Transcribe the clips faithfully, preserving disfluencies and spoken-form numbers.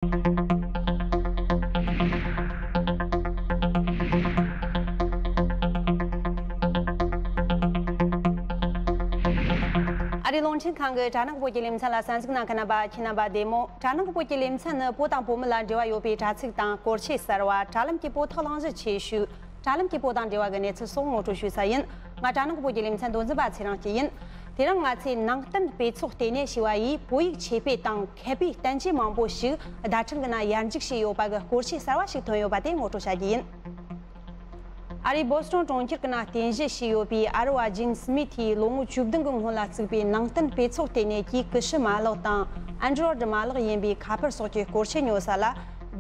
ཨ་རིའི་རླུང་འཕྲིན་ཁང་གི་དྲ་ནག་བོད་ཀྱི་ལེ་ཚན་ལ་གསན་གཟིགས་གནང་མཁན་རྣམ་པ་ཁྱེད་རྣམ་པ་བདེ་མོ། དྲ་ནག་བོད་ཀྱི་ལེ་ཚན་ནི་བོད་དང་བོད་མི་ལ་འབྲེལ་བ་ཡོད་པའི་དྲ་ཚིགས་དང་སྐོར་ཆས་གསར་བ། དྲ་ལམ་གྱི་བོད་ཐོག་གླེང་གཞི་ཆེ་ཤོས། དྲ་ལམ་གྱི་བོད་དང་འབྲེལ་བ་གི་གནས་ཚུལ་སོགས་ངོ་སྤྲོད་ཞུ་ས་ཡིན། ང་དྲ་ནག་བོད་ཀྱི་ལེ་ཚན་མདོ་འཛིན་པ་ཚེ་རིང་སྐྱིད་ཡིན། དེ་རིང་ང་ཚོས་ནང་བསྟན་སྤེལ་ཚོགས་ལྟེ་གནས་ཞེས་པ་ཡིས་བོད་ཡིག་ཆེད་སྤེལ་དང་མཁས་པའི་བསྟན་བཅོས་མང་པོ་ཞིག་བརྡ་འཕྲིན་གྱི་ནང་ཡར་འཇུག་བྱས་ཡོད་པ་གི་སྐོར་ཆས་གསར་བ་ཞིག་ཐོན་ཡོད་པ་དེ་ངོ་སྤྲོད་བྱ་རྒྱུ་ཡིན། ཨ་རིའི་བོ་སི་ཊོན་གྲོང་ཁྱེར་གྱི་ནང་རྟེན་གཞི་བྱས་ཡོད་པའི་ཨ་རི་བ་ཇིན་སྨི་ཐིས་ལོ་ངོ་བཅུ་བདུན་གྱི་སྔོན་ལ་བཙུགས་པའི་ནང་བསྟན་སྤེལ་ཚོགས་ལྟེ་གནས་ཀྱིས་ཀི་ཤུ་མ་ལག་དང་ཨན་ཌོ་རོ་ཌི་མ་ལག་ཡིན་པའི་ཁ་པར་སོགས་ཀྱི་སྐོར་ཆས་ཉོ་ས་ལ་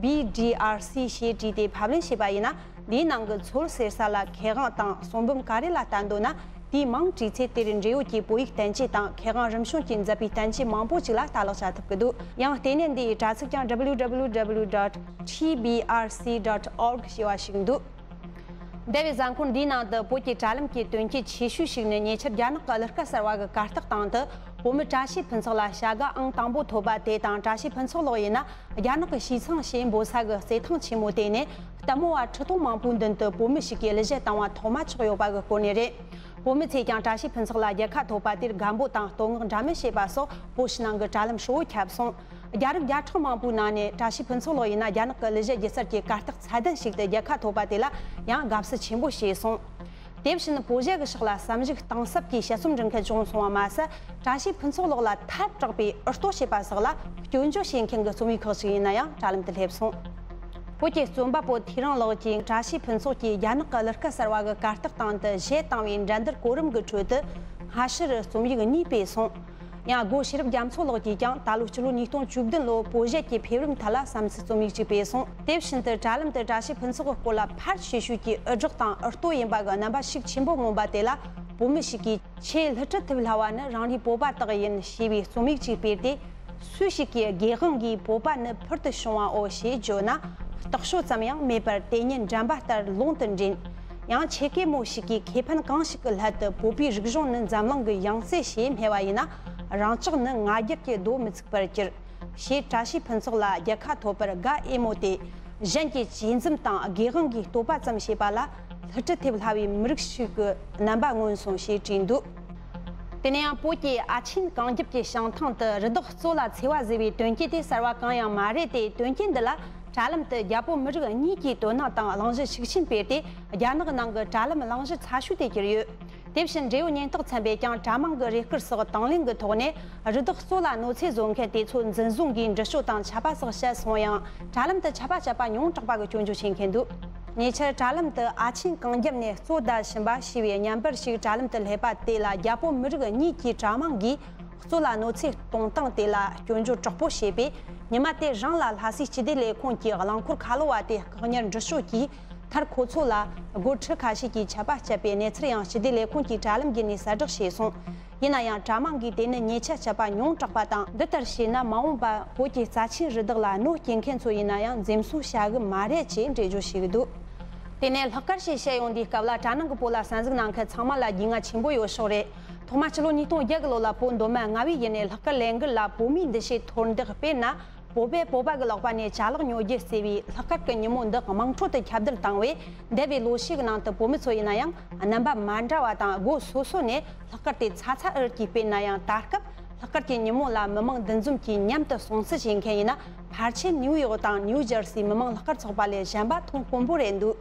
བི་ཌི་ཨར་སི་ཞེས་བྲིས་ཏེ་ཕབ་ལེན་བྱས་པ་ཡིན་ན། འདིའི་ནང་གི་ཚོར་ཟེར་ས་ལ་མཁས་དབང་དང་གསུང་འབུམ་ག་རེ་ལ་ལྟ་འདོད་ན། དེའི་མིང་བྲིས་ཚེ་དེར་འབྲེལ་ཡོད་ཀྱི་བོད་ཡིག་བསྟན་བཅོས་དང་མཁས་དབང་རིམ་བྱོན་གྱིས་མཛད་པའི་བསྟན་བཅོས་མང་པོ་ཅིག་ལ་ལྟ་ཀློག་བྱ་ཐུབ་ཀྱི་འདུག་ཡང་ལྟེ་གནས་འདིའི་དྲ་ཚིགས་ཀྱང་W W W dot T B R C dot org ཞེས་པ་ཞིག་འདུག་འདས་པའི་གཟའ་འཁོར་འདིའི་ནང་དུ་བོད་ཀྱི་དྲ་ལམ་གྱི་དོན་རྐྱེན་ཆེ་ཤོས་ཤིག་ནི་ཉེ་ཆར་རྒྱ་ནག་གི་གླུ་གར་གསར་བ་གི་གར་སྟེགས་སྟེང་དུ་བོད་མི་བཀྲ་ཤིས་ཕུན་ཚོགས་ལ་བྱ་དགའ་ཨང་དང་པོ་ཐོབ་པ་དེ་དང་། བཀྲ་ཤིས་ཕུན་ཚོགས་ལགས་ཡིན་ན་རྒྱ་ནག་གི་ཞི་ཚང་ཞེས་འབོད་ས་གི་རྩེད་ཐང་ཆེན་མོ་དེ་ནས་ལྟད་མོ་བ་ཁྲི་སྟོང་མང་པོའི་མདུན་དུ་བོད་མི་ཞིག་གིས་གླུ་གཞས་བཏང་བ་ཐོག་མ་ཆགས་ཡོད་པ་གི་སྐོར་ནས་རེད། བོད་མི་ཚོས་ཀྱང་བཀྲ་ཤིས་ཕུན་ཚོགས་ལ་རྒྱལ་ཁ་ཐོབ་པ་དེར་དགའ་འབོད་དང་བསྟོད་བསྔགས་འདྲ་མིན་བྱས་པ་སོགས་བོད་ཕྱི་ནང་གི་དྲ་ལམ་ཧྲིལ་བོར་ཁྱབ་སོང་། རྒྱ་རིགས་བརྒྱ་ཕྲག་མང་པོའི་ནང་ནས་བཀྲ་ཤིས་ཕུན་ཚོགས་ལགས་ཡིན་ན་རྒྱ་ནག་གི་གླུ་གཞས་སྒྱུ་རྩལ་གྱི་གར་སྟེགས་ཚད་ལྡན་ཞིག་ཏུ་རྒྱལ་ཁ་ཐོབ་པ་དེ་ལ་ཡང་དགའ་བསུ་ཆེན་པོ་བྱས་སོང་། དེ་བཞིན་བོད་གཞས་ཀྱི་ཕྱོགས་ལ་བསམ་གཞིགས་གཏིང་ཟབ་ཀྱིས་དཔྱད་རྩོམ་འབྲི་མཁན་བྱུང་སོང་བ་མ་ཟད། བཀྲ་ཤིས་ཕུན་ཚོགས་ལགས་ལ་ཐལ་དྲགས་པའི་ཨུ་རྟོད་བྱེད་པ་སོགས་ལ་སྐྱོན་བརྗོད་བྱེད་མཁན་གྱི་རྩོམ་ཡིག་ཁག་ཅིག་ཡིན་ན་ཡང་དྲ་ལམ་དུ་སླེབས་སོང་། བོད་ཀྱི་རྩོམ་པ་པོ་ཐེའུ་རང་ལགས་ཀྱིས་བཀྲ་ཤིས་ཕུན་ཚོགས་ཀྱིས་རྒྱ་ནག་གི་གླུ་གར་གསར་བ་གི་གར་སྟེགས་སྟེང་དུ་གཞས་བཏང་བའི་འགྲན་བསྡུར་གོ་རིམ་གྱི་ཁྲོད་དུ་སྔ་ཕྱིར་རྩོམ་ཡིག་གཉིས་སྤེལ་སོང་། ཡང་སྒོ་ཤེས་རབ་རྒྱ་མཚོ་ལགས་ཀྱིས་ཀྱང་ད་ལོ་སྤྱི་ལོ་ཉིས་སྟོང་བཅུ་བདུན་ལོའི་བོད་གཞས་ཀྱི་འཕེལ་རིམ་ཐད་ལ་བསམ་ཚུལ་རྩོམ་ཡིག་ཅིག་སྤེལ་སོང་། དེ་བཞིན་དུ་དྲ་ལམ་དུ་བཀྲ་ཤིས་ཕུན་ཚོགས་ཀྱི་སྐོར་ལ་ཕལ་ཆེ་ཤོས་ཀྱིས་དབུ་སྐྲག་དང་ཨུ་རྟོད་ཡིན་པ་གི་རྣམ་པ་ཤུགས་ཆེན་པོ་མངོན་པ་དེ་ལ་བོད་མི་ཞིག་གིས། ཆེས་བསླུ་བྲིད་ཐེབས་སླ་བ་ནི་རང་རེའི་བོད་པ་དག་ཡིན་ཞེས་པའི་རྩོམ་ཡིག་ཅིག་སྤེལ་ཏེ། སུ་ཞིག་གིས་དགེ་དབང་གིས་བོད་པ་ནི་ཕུལ་དུ་བྱུང་བའོ་ཞེས་བརྗོད་ན། རྟགས་ཤོག་ཙམ་ཡང་མེད་པར་དེ་ཉིད་འགྲམ་པ་ལྟར་ལུང་དུ་འདྲེན། ཡང་ཆེ་གེ་མོ་ཞིག་གིས་ཁེ་ཕན་གང་ཞིག་གི་སླད་དུ་བོད་པའི་རིག་གཞུང་ནི་འཛམ་གླིང་གི་ཡང་རྩེ་ཞེས་སྨྲས་པ་ཡིན་ན། རང་ཅག་ནི་ང་རྒྱལ་གྱི་རྡོ་མི་ཚུགས་པར་གྱུར། ཞེས་བཀྲ་ཤིས་ཕུན་ཚོགས་ལ་རྒྱལ་ཁ་ཐོབ་པར་དགའ་ཨེ་མོ་སྟེ། གཞན་གྱི་གཅེས་འཛིན་དང་དགེ་དབང་གིས་བསྟོད་པ་ཙམ་བྱས་པ་ལ་བསླུ་བྲིད་ཐེབས་སླ་བའི་མི་རིགས་ཤིག་གི་རྣམ་པ་མངོན་སོང་ཞེས་བྲིས་འདུག་དེ་ནས་ཡང་བོད་ཀྱི་ཨ་ཆེན་གངས་རྒྱབ་ཀྱི་བྱང་ཐང་དུ་རི་དྭགས་གཙོད་ལ་འཚེ་བ་བཟོས་པའི་དོན་རྐྱེན་དེ་གསར་བ་གང་ཡང་མ་རེད་དེ། དོན་རྐྱེན་འདི་ལ་དྲ་ལམ་དུ་རྒྱ་བོད་མི་རིགས་གཉིས་ཀྱིས་དོ་སྣང་དང་གླེང་གཞི་ཤུགས་ཆེན་སྤེལ་ཏེ། རྒྱ་ནག་ནང་གི་དྲ་ལམ་གླེང་གཞི་ཚ་ཤོས་དེ་གྱུར་ཡོད། དེ་བཞིན་འབྲེལ་ཡོད་ཉེན་རྟོག་ཚན་པས་ཀྱང་དྲ་དམངས་ཀྱི་རེ་སྐུལ་སོགས་དང་ལེན་གྱི་ཐོག་ནས་རི་དྭགས་གཙོད་ལ་གནོད་འཚེ་བཟོ་མཁན་དེ་ཚོ་འཛིན་བཟུང་གིས་འདྲི་གཅོད་དང་ཆད་པ་སོགས་བྱས་སོང་ཡང་། དྲ་ལམ་དུ་ཆད་པ་བཅད་པ་ཉུང་དྲགས་པ་གི་སྐྱོན་བརྗོད་བྱེད་མཁན་འདུག་ཉེ་ཆར་དྲ་ལམ་དུ་ཨ་ཆེན་གངས་རྒྱབ་ནས་གཙོད་བདའ་བཞིན་པ་ཞེས་པའི་བརྙན་པར་ཞིག་དྲ་ལམ་དུ་སླེབས་པ་དེ་ལ་རྒྱ་བོད་མི་རིགས་གཉིས་ཀྱི་དྲ་དམངས་ཀྱིས་གཙོད་ལ་གནོད་འཚེ་གཏོང་སྟངས་དེ་ལ་སྐྱོན་བརྗོད་དྲག་པོ་བྱས་པས། ཉི་མ་དེ་རང་ལ་ལྷ་སའི་སྤྱི་བདེ་ལས་ཁུངས་ཀྱི་རླངས་འཁོར་ཁ་ལོ་བ་དེ་བཀག་ཉར་འདྲི་གཅོད་ཀྱིས། མཐར་ཁོ་ཚོ་ལ་སྒོར་ཁྲི་ཁ་ཤས་ཀྱི་ཆད་པ་བཅད་པའི་གནས་ཚུལ་ཡང་སྤྱི་བདེ་ལས་ཁུངས་ཀྱིས་དྲ་ལམ་བརྒྱུད་ནས་གསལ་བསྒྲགས་བྱས་སོང་། ཡིན་ན་ཡང་དྲ་དམངས་ཀྱིས་དེ་ནི་ཉེས་ཆད་བཅད་པ་ཉུང་དྲགས་པ་དང་། འདི་ལྟར་བྱས་ན་མ་འོངས་པ་བོད་ཀྱི་རྩ་ཆེན་རི་དྭགས་ལ་གནོད་སྐྱེལ་མཁན་ཚོ་ཡིན་ན་ཡང་འཛེམ་ཟོན་བྱ་གི་མ་རེད་ཅེས་འགྲེལ་བརྗོད་བྱེད་ཀྱི་འདུག་དེ་ནས་ལྷག་དཀར་ཞེས་བཤད་ཡོང་དུས་སྐབས་ལ་དྲ་ནང་གི་བོད་ལ་གསན་གཟིགས་གནང་མཁན་ཚང་མ་ལ་རྒྱུས་མངའ་ཆེན་པོ་ཡོད་ཤོག་རེད། ཐོག་མ་ཕྱི་ལོ་ཉིས་སྟོང་བརྒྱད་གི་ལོ་ལ་བོད་མདོ་སྨད་མངའ་བོའི་ཡུལ་ནས་ལྷག་དཀར་ལས་འགུལ་ལ་བོད་མིའི་འདུ་ཤེས་མཐོར་འདེགས་སྤེལ་ན། བོད་པས་བོད་པ་གི་ལག་པ་ནས་ཅ་ལག་ཉོ་རྒྱུ་ཟེར་བའི་ལྷག་དཀར་གྱི་ཉིན་མོ་འདི་དམངས་ཁྲོད་དུ་ཁྱབ་གདལ་བཏང་བས། འདས་པའི་ལོ་ཤས་ཀྱི་ནང་དུ་བོད་མི་ཚོ་ཡིན་ན་ཡང་རྣམ་པ་མ་འདྲ་བ་དང་སྒོ་སོ་སོ་ནས་ལྷག་དཀར་དེ་ཚ་ཚ་འུར་གྱིས་སྤེལ་ན་ཡང་། ད་སྐབས་ལྷག་དཀར་གྱི་ཉིན་མོ་ལ་མི་མང་འདུ་འཛོམས་ཀྱིས་མཉམ་དུ་སྲུང་བརྩི་བྱེད་མཁན་ཡིན་ན་ཕལ་ཆེར་ནིའུ་ཡོག་དང་ནིའུ་ཇར་སིའི་མི་མང་ལྷག་དཀར་ཚོགས་པ་ལས་གཞན་པ་མཐོང་དཀོན་པོ་རེད་འདུག་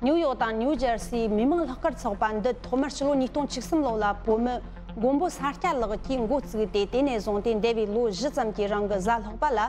ནིའུ་ཡོག་དང་ནིའུ་ཇར་སིའི་མི་མང་ལྷག་དཀར་ཚོགས་པ་འདི་ཐོག་མར་ཕྱི་ལོ་ཉིས་སྟོང་བཅུ་གསུམ་ལོ་ལ་བོད་མི་མགོན་པོ་ས་སྐྱ་ལགས་ཀྱིས་འགོ་བཙུགས་ཏེ། དེ་ནས་བཟུང་སྟེ་འདས་པའི་ལོ་བཞི་ཙམ་གྱི་རིང་གི་གཟའ་ལྷག་པ་ལ་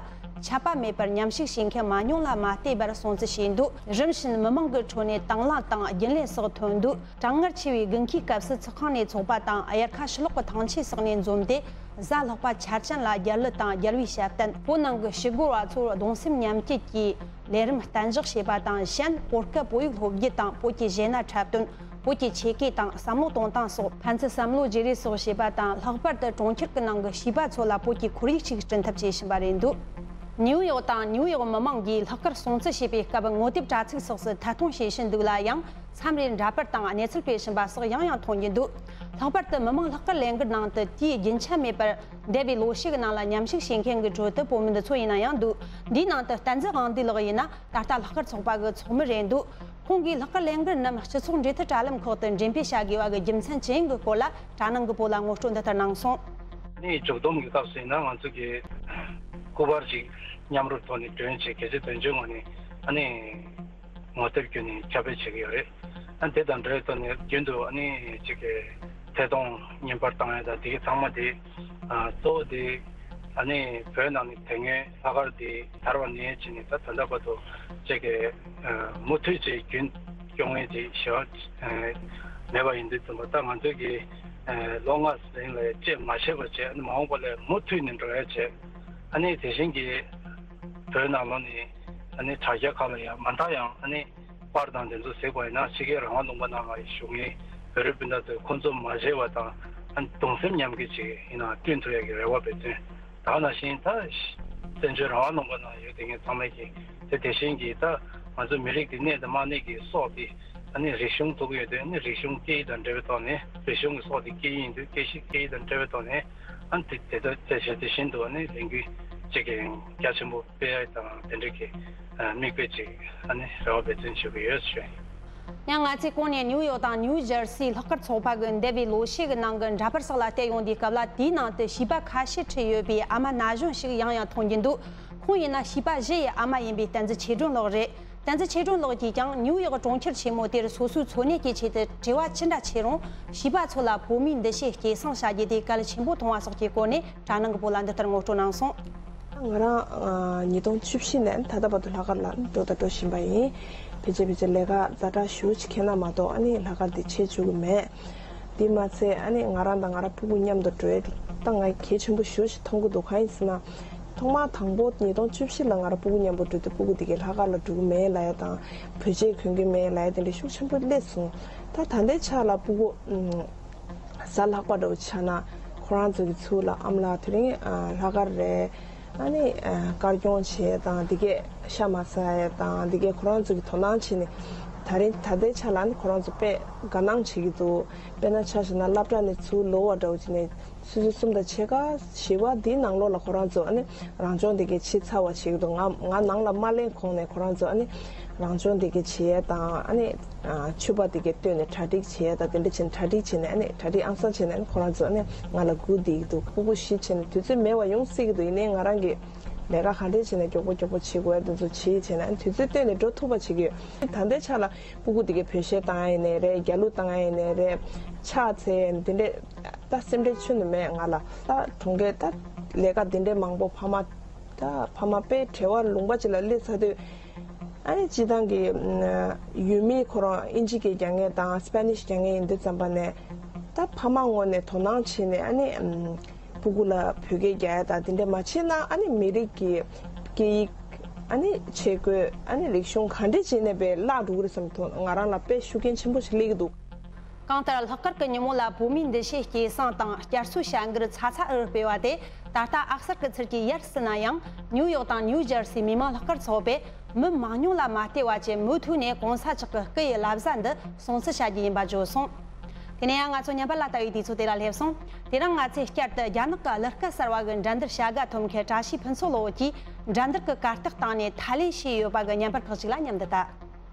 ཆད་པ་མེད་པར་མཉམ་ཞུགས་བྱེད་མཁན་མ་ཉུང་ལ་མ་བལྟས་པར་སྲུང་བརྩི་བྱས་འདུག་རིམ་བཞིན་མི་མང་གི་ཁྲོད་ནས་དང་བླངས་དང་རྒྱུན་ལས་སོགས་ཐོན་འདུག་གྲང་ངར་ཆེ་བའི་དགུན་ཁའི་སྐབས་སུ་ཚོགས་ཁང་ནས་ཚོགས་པ་དང་དབྱར་ཁ་ཕྱི་ལོགས་ཀྱི་ཐང་ཆེན་སོགས་ནས་འཛོམས་ཏེ། གཟའ་ལྷག་པ་འཆར་ཅན་ལ་རྒྱལ་གླུ་དང་རྒྱལ་བའི་ཞབས་བརྟན། བོད་ནང་གི་ཞི་རྒོལ་བ་ཚོར་གདུང་སེམས་མཉམ་སྐྱེད་ཀྱི་ལས་རིམ་གཏན་འཇགས་བྱེད་པ་དང་། གཞན་བོད་སྐད་བོད་ཡིག་སློབ་རྒྱུ་དང་། བོད་ཀྱི་གཞས་སྣ་འཁྲབ་སྟོན། བོད་ཀྱི་ཆོས་སྐད་དང་བསམ་བློ་གཏོང་སྟངས་སོགས་ཕན་ཚུན་བསམ་བློ་བརྗེ་རེས་སོགས་བྱེད་པ་དང་། ལྷག་པར་དུ་གྲོང་ཁྱེར་གྱི་ནང་གི་བྱིས་པ་ཚོ་ལ་བོད་ཀྱི་ཁོར་ཡུག་ཅིག་བསྐྲུན་ཐབས་བྱེད་བཞིན་པ་རེད་འདུག་ནིའུ་ཡོག་དང་ནིའུ་ཡོག་མི་མང་གིས་ལྷག་དཀར་སྲུང་བརྩི་བྱེད་པའི་སྐབས་ངོ་དེབ་དྲ་ཚིགས་སོགས་སུ་ཐད་གཏོང་བྱེད་བཞིན་འདུག་ལ་ཡང་མཚམས་རེར་འདྲ་པར་དང་གནས་ཚུལ་སྤེལ་བཞིན་པ་སོགས་ཡང་ཡང་མཐོང་རྒྱུ་འདུག་ལྷག་པར་དུ་མི་མང་ལྷག་དཀར་ལས་འགུལ་ནང་དུ་དུས་རྒྱུན་ཆད་མེད་པར་འདས་པའི་ལོ་ཤས་ཀྱི་ནང་ལ་མཉམ་ཞུགས་བྱེད་མཁན་གྱི་ཁྲོད་དུ་བོད་མི་འདི་ཚོ་ཡིན་ན་ཡང་འདུག་འདིའི་ནང་དུ་བསྟན་འཛིན་དབང་འདུས་ལགས་ཡིན་ན་ད་ལྟ་ལྷག་དཀར་ཚོགས་པ་གི་ཚོགས་མི་རེད་འདུག་ཁོང་གིས་ལྷག་དཀར་ལས་འགུལ་རྣམས་སྤྱི་ཚོགས་འབྲེལ་མཐུད་དྲ་ལམ་ཁག་ཏུ་འགྲེམས་སྤེལ་བྱ་དགོས་པ་གི་རྒྱུ་མཚན་ཅི་ཡིན་གྱི་སྐོར་ལ་དྲ་ནང་གི་བོད་ལ་ངོ་སྤྲོད་འདི་ལྟར་གནང་སོང་། ཨ་ནི་མཇུག་བསྡོམས་ཀྱི་སྐབས་སུ་ཡིན་ན་ང་ཚོ་གི་སྐུ་པར་ཅིག་མཉམ་རུབ་ཐོག་ནས་སྒྲོན་བྱས་གལ་ཆེ་དོན་ཆེན་ངོས་ནས་ཨ་ནི་ངོ་དེབ་བརྒྱུད་ནས་ཁྱབ་སྤེལ་བྱེད་ཀྱི་ཡོད་རེད། ཨ་ནི་དེ་དང་འབྲེལ་ཐོག་ནས་རྒྱུན་དུ་ཨ་ནི་ཅིག་གི་ཐད་གཏོང་བརྙན་པར་བཏང་ཡ་དང་དེ་གི་ཚང་མ་དེ་ཨ་གཙོ་བོ་དེ་ཨ་ནི་བོད་ནང་ནས་དེ་སྔོན་ལྷག་དཀར་དེ་དར་བ་ནས་བྱས་ནས་ད་ད་ལྟ་བར་དུ་ཅིག་གི་མུ་མཐུད་ཅིག་རྒྱུན་སྐྱོང་མཁན་ཅིག་ཞེ་དྲག་མེད་པ་ཡིན་དུས་ཙམ་པ་ད་ང་ཚོས་ཀྱི་ལོ་ལྔ་རིང་ལ་བཅད་མ་ཆད་པ་བྱས་ཨ་ནི་མ་འོངས་པ་ལ་མུ་མཐུད་ནས་འགྲོ་ཡ་བྱས། ཨ་ནི་དེ་བཞིན་གྱི་བོད་ནང་ལོགས་ནས་ཨ་ནི་དྲ་རྒྱ་ཁག་ལ་ཡང་མ་མཐའ་ཡང་ཨ་ནི་པར་དང་དེ་ཚོ་གཟིགས་པ་ཡིན་ན་ཕྱི་རྒྱལ་རང་དབང་ལུང་པ་ནང་ལ་བཞུགས་མཁན་བོད་རིགས་སྤུན་ཟླ་ཚོས་ཁོང་ཚོ་མ་བརྗེད་པ་དང་ཨ་ནི་གདུང་སེམས་མཉམ་སྐྱེད་ཅིག་ཡིན་ནའང་བསྐྲུན་ཐུབ་ཡ་གི་རེ་བ་འབད་བརྩོན། ད་ག་ནང་བཞིན་ད་བཙན་བྱོལ་རང་དབང་ལུང་པ་ནང་ཡོད་བསྡད་མཁན་ཚང་མས་ཀྱིས་དེ་དེ་བཞིན་གྱི་ད་ང་ཚོ་མི་རིགས་འདི་གནས་དང་མ་གནས་ཀྱི་སྲོག་འདི་ཨ་ནི་རིག་གཞུང་ཐོག་ཡོད་དུས་ཨ་ནི་རིག་གཞུང་སྐད་ཡིག་དང་འབྲེལ་བའི་ཐོག་ནས་རིག་གཞུང་གི་སྲོག་འདི་སྐད་ཡིག་ཡིན་དུས་སྐད་ཡིག་སྐད་ཡིག་དང་འབྲེལ་བའི་ཐོག་ནས། ཨ་ནི་དེ་དེ་དེ་བྱས་དེ་བཞིན་དུ་ཨ་ནི་ལས་འགུལ་གཅིག་གི་རྒྱ་ཆེན་པོ་སྤེལ་ཡ་དང་དེ་འདྲ་གི་ཨ་དམིགས་དཔེ་ཅིག་ཨ་ནི་རེ་བ་འབད་བརྩོན་བྱེད་ཀྱི་ཡོད་ཞུ་ཡ་ཡིན། ཡང་ང་ཚོས་གོང་ནས་ནིའུ་ཡོག་དང་ནིའུ་ཇར་སིའི་ལྷག་དཀར་ཚོགས་པ་གི་འདས་པའི་ལོ་ཤས་ཀྱི་ནང་གི་འདྲ་པར་སོགས་ལ་བལྟས་ཡོང་དུས་སྐབས་ལ་དེའི་ནང་དུ་བྱིས་པ་ཁ་ཤས་ཁྲིད་ཡོད་པའི་ཨ་མ་ན་གཞོན་ཞིག་ཡང་ཡང་མཐོང་རྒྱུ་འདུག་ཁོང་ཡིན་ན་བྱིས་པ་བཞི་ཡི་ཨ་མ་ཡིན་པའི་བསྟན་འཛིན་ཆོས་སྒྲོན་ལགས་རེད། བསྟན་འཛིན་ཆོས་སྒྲོན་ལགས་ཀྱིས་ཀྱང་ནིའུ་ཡོག་གྲོང་ཁྱེར་ཆེན་མོ་དེར་སོ་སོའི་འཚོ་གནས་ཀྱི་ཆེད་དུ་བྲེལ་བ་ཅི་འདྲ་ཆེ་རུང་བྱིས་པ་ཚོ་ལ་བོད་མིའི་འདུ་ཤེས་སྐྱེད་སྲིང་བྱ་རྒྱུ་དེ་གལ་ཆེན་པོ་མཐོང་བ་སོགས་ཀྱི་སྐོར་ནས་དྲ་ནང་གི་བོད་ལ་འདི་ལྟར་ངོ་སྤྲོད་གནང་སོང་། ང་རང་ཨ་ཉིས་སྟོང་བཅུ་བཞི་ནས་ད་ལྟ་བར་དུ་ལྷག་དཀར་ལ་འགྲོ་དང་འགྲོ་བཞིན་པ་ཡིན། ཕལ་ཆེར་ཕལ་ཆེར་ལས་ཀ་ཛ་དྲག་ཞེ་པོ་ཅིག་འཁྱེར་ན་མ་གཏོགས་ཨ་ནི་ལྷག་དཀར་འདི་བྱེད་བཅུག་གི་མེད། དེ་མ་ཚད་ཨ་ནི་ང་རང་དང་ང་རང་སྤུ་གུ་མཉམ་དུ་འགྲོ་ཡ་དེ་ད་ང་གལ་ཆེན་པོ་ཞེ་པོ་ཅིག་མཐོང་གི་འདུག་གང་ཡིན་ཟེར་ན། ཐོག་མར་དང་པོ་ཉིས་སྟོང་བཅུ་བཞི་ལ་ང་རང་སྤུ་གུ་མཉམ་པོ་འགྲོ་དུས་སྤུ་གུ་དེ་གས་ལྷག་དཀར་ལ་འགྲོ་གི་མེད་ལབ་ཡ་དང་བོད་ཆས་གོན་གི་མེད་ལབ་ཡ་དེ་འདྲ་ཤུགས་ཆེན་པོ་སླེབས་སོང་། ད་ད་ལྟའི་ཆ་ལ་སྤུ་གུ་ཨུམ། གཟའ་ལྷག་པ་འདྲ་བོ་ཆགས་ན་ཁོ་རང་ཚོ་གི་ཚུར་ལ་ཨ་མ་ལགས་དེ་རིང་ཨ་ལྷག་དཀར་རེད། ཨ་ནི་ཨ་དཀར་སྐྱོང་བྱེད་ཡས་དང་འདི་གས་ཤ་མ་ཟ་ཡས་དང་འདི་གས་ཁོ་རང་ཚོ་གི་དོ་སྣང་བྱེད་ནས་ད་རིང་ད་ལྟའི་ཆ་ལ་ཨ་ནི་ཁོ་རང་ཚོ་དཔེ་དགའ་སྣང་བྱེད་ཀྱི་འདུག་དཔེར་ན་ཆ་བཞག་ན་སློབ་གྲྭ་ནས་ཚུར་ལོག་པ་འདྲ་བོ་བྱས་ནས་ཆུ་ཚོད་གསུམ་དང་ཕྱེད་ཀ་བཞི་པ་འདིའི་ནང་ལོགས་ལ་ཁོ་རང་ཚོ་ཨ་ནི་རང་སྦྱོང་འདི་གས་བྱེད་ཚར་བ་བྱེད་ཀྱི་འདུག་ང་ང་ནང་ལ་མ་སླེབས་གོང་ནས་ཁོ་རང་ཚོ་ཨ་ནི་རང་སྦྱོང་འདི་གས་བྱེད་ཡས་དང་ཨ་ནི། ཕྱུ་པ་དེ་གས་བཏོན་ནས་གྲ་སྒྲིག་བྱེད་ཡ་དང་དེ་འདྲ་བྱས་ནས་གྲ་སྒྲིག་བྱས་ནས་ཨ་ནི་གྲ་སྒྲིག་ཨང་སང་བྱས་ནས་ཨ་ནི་ཁོ་རང་ཚོ་ཨ་ནི་ང་ལ་སྒུག་བསྡད་ཀྱི་འདུག་སྤུ་གུ་བཞི་བྱས་ནས་དུས་ཚོད་མེད་པ་ཡོང་སྲིད་ཀྱི་འདུག་ཡིན་ནའི་ང་རང་གིས་ལས་ཀ་ག་འདྲས་བྱས་ནས་མགྱོགས་པོ་མགྱོགས་པོ་བྱེད་དགོས་ཡ་དེ་ཚོ་བྱེད་བྱས་ནས་ཨ་ནི་དུས་ཚོད་བཏོན་ནས་འགྲོ་ཐུབ་པ་བྱེད་ཀྱི་ཡོད། ད་ལྟའི་ཆ་ལ་སྤུ་གུ་དེ་གས་བོད་གཞས་བཏང་ཡ་ཡིན་ནའི་རེད། རྒྱ་གླུ་བཏང་ཡ་ཡིན་ནའི་རེད། ཕྱག་འཚལ་ཡ་ཡིན་དེ་འདྲས་ད་སེམས་ཁྲལ་ཁྱོན་ནས་མེད་ང་ལ། ད་གྲོང་ཁྱེར་ད་ལས་ཀ་དེ་འདྲས་མང་པོ་ཕ་མ་ད་ཕ་མ་དཔེ་བྲེལ་བ་ལུང་པ་ཅིག་ལ་སླེབས་ཚར་དུས། ཨ་ནི་སྤྱིར་བཏང་གི་ཡུལ་མི་ཁོ་རང་ཨིན་ཇི་སྐད་རྒྱག་མཁན་དང་སི་པེ་ནིཤ་རྒྱག་མཁན་ཡིན་དུས་ཙམ་པ་ནས་ད་ཕ་མ་ངོས་ནས་དོ་སྣང་བྱས་ནས་ཨ་ནི་སྤུ་གུ་ལ་བོད་སྐད་རྒྱག་ཡ་དང་དེ་འདྲ་མ་བྱས་ན་ཨ་ནི་མི་རིགས་ཀྱི་སྐད་ཡིག་ཨ་ནི་ཆས་གོས་ཨ་ནི་རིག་གཞུང་ག་འདྲས་བྱས་ནས་བས་བརླག་འགྲོ་གི་རེད་བསམ་དོན་ང་རང་ལ་དཔེ་ཤུགས་རྐྱེན་ཆེན་པོ་ཞིག་སླེབས་ཀྱི་འདུག་གང་ལྟར་ལྷག་དཀར་གྱི་ཉིན་མོ་ལ་བོད་མིའི་འདུ་ཤེས་སྐྱེད་སྲིང་དང་བསྐྱར་གསོའི་བྱ་འགུལ་ཚ་ཚ་འུར་འུར་སྤེལ་བ་དེ་ད་ལྟ་ཨ་གསར་གྱི་ཚུལ་གྱིས་ཡར་ཟིན་ན་ཡང་ནིའུ་ཡོག་དང་ནིའུ་ཇར་སིའི་མི་མང་ལྷག་དཀར་ཚོགས་པས་མི་མང་ཉུང་ལ་མ་བལྟས་པ་བྱས་མུ་མཐུད་ནས་གོང་ས་མཆོག་གི་སྐུ་ཡི་བླ་གཟའ་འདི་སྲུང་བརྩི་བྱ་རྒྱུ་ཡིན་པ་བརྗོད་སོང་། དེ་ནས་ཡང་ང་ཚོ་ཉམས་པ་ལ་ལྟ་བའི་དུས་ཚོད་དེ་ལ་སླེབས་སོང་། དེ་རིང་ང་ཚོས་བསྐྱར་དུ་རྒྱ་ནག་གི་གླུ་སྐད་གསར་བ་གི་འགྲན་བསྡུར་བྱ་དགའ་ཐོབ་མཁན་བཀྲ་ཤིས་ཕུན་ཚོགས་ལགས་ཀྱིས་འགྲན་བསྡུར་གྱི་གར་སྟེགས་སྟེང་ནས་ཐ་ལན་བྱས་ཡོད་པ་གི་བརྙན་པར་ཁག་ཅིག་ལ་མཉམ་དུ་ལྟ།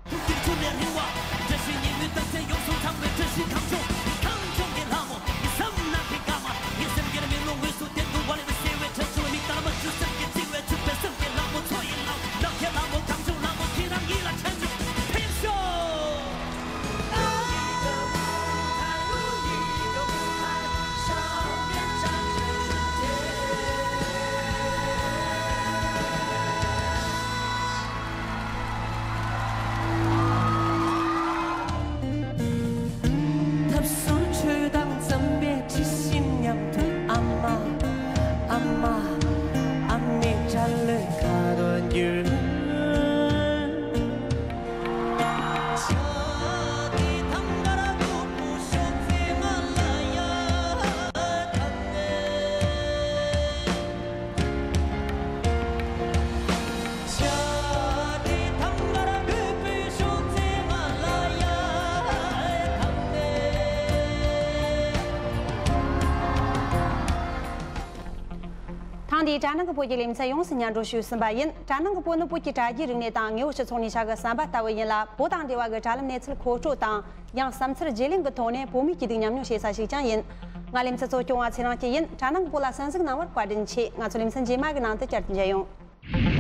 ཐུགས་ཀྱི་ཆུ་ལས་རིང་བ། བཀྲ་ཤིས་ཉི་མའི་རྟགས་མཚན་ཡོངས་སུ་ཚང་བའི་བཀྲ་ཤིས་གངས་ལྗོངས། གངས་ལྗོངས་ཀྱི་ལྷ་མོ། ཡིད་བསམ་ནམ་མཁའི་སྐར་མ། ངའི་སེམས་ཀྱི་རྨི་ལོང་ངོས་སུ་བསྟན་དུ་བ་ལེ་བའི་བསིལ་བའི་དྲོད་ཆུ་མིག་ལྟར་མ་འཁྱུད་སེམས་ཀྱི་བརྩེ་བའི་ཆུ་བེ་སེམས་ཀྱི་ལྷ་མོ་མཚོ་ཡི་ལྷ་མོ། ནམ་མཁའི་ལྷ་མོ་གངས་ལྗོངས་ལྷ་མོ་ཁྱེད་རང་ཡིད་ལ་དྲན་བྱུང་། ཕེབས་ཤོག་དེའི་དྲ་ནང་གི་བོད་ཀྱི་ལེ་ཚན་ཡོངས་སུ་སྙན་སྒྲོན་ཞུས་ཟིན་པ་ཡིན། དྲ་ནང་གི་བོད་ནི་བོད་ཀྱི་དྲ་རྒྱའི་རིག་གནས་དང་དངོས་པོ་སྤྱི་ཚོགས་ནས་བྱ་དགའ་ཟམ་པ་ལྟ་བུ་ཡིན་ལ། བོད་དང་འབྲེལ་བ་གི་དྲ་ལམ་གནས་ཚུལ་མཁོ་སྤྲོད་དང་། ཡང་བསམ་ཚུལ་བརྗེ་ལེན་གྱི་ཐོག་ནས་བོད་མིའི་སྐྱིད་སྡུག་མཉམ་མྱོང་བྱེད་ས་ཞིག་ཀྱང་ཡིན། ང་ལེ་ཚན་གཙོ་སྐྱོང་བ་ཚེ་རིང་སྐྱིད་ཡིན། དྲ་ནང་གི་བོད་ལ་གསན་གཟིགས་གནང་བར་བཀའ་དྲིན་ཆེ། ང་ཚོ་ལེ་ཚན་རྗེས་མ་གི་ནང་དུ་བསྐྱར་དུ་མཇལ་ཡོང་།